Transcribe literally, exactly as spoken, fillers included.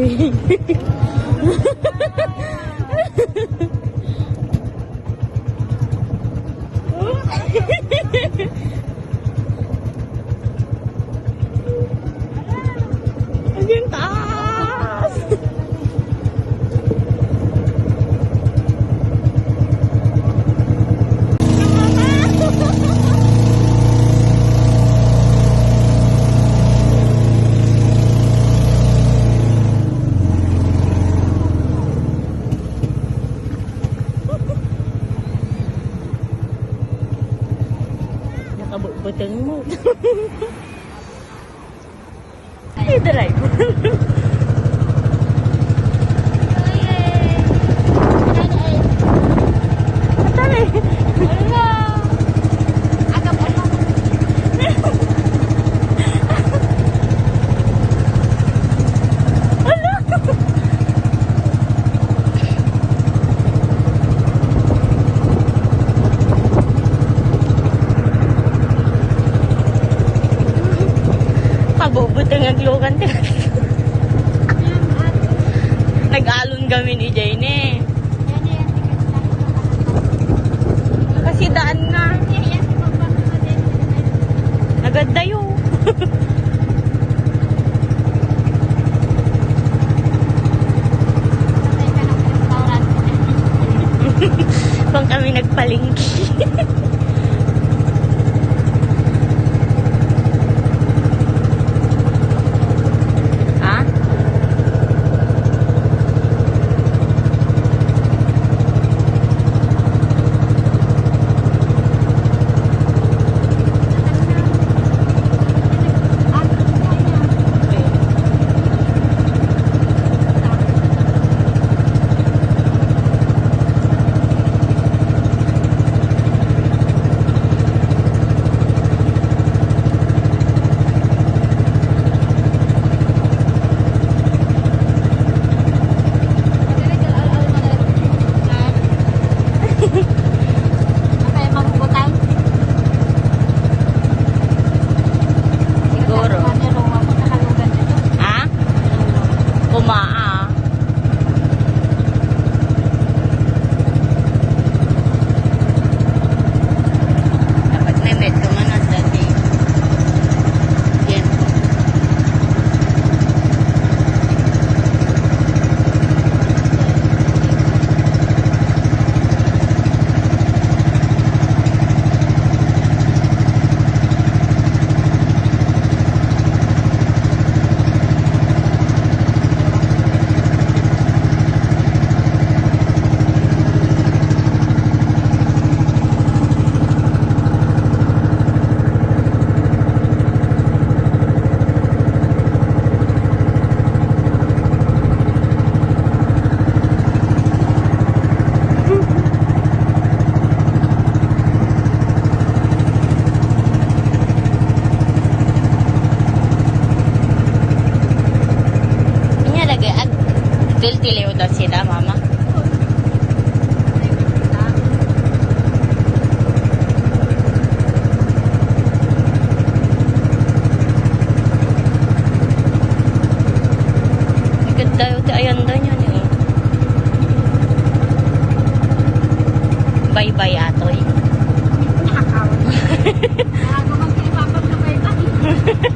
Ang taas! Nakabutbuteng mo. Ay, drive. Atali. Hello. Agap, agap. Hala! Kabubuteng ag logan ti. Nag-alon kami ni Jay ni. Kasi daan nga. Nagad dayo. Kung kami nagpalengke. Ha? Siguro. Ha? Kumaa. Dapat may met ka man at dati. Yan. Inya lagi, ag, tiltiliw daw sila, mama. Ikad dayo ti ayan da niyan, eh. Baybay, atoy. Nakakaw. Nakakaw, magpapagkabay-bay.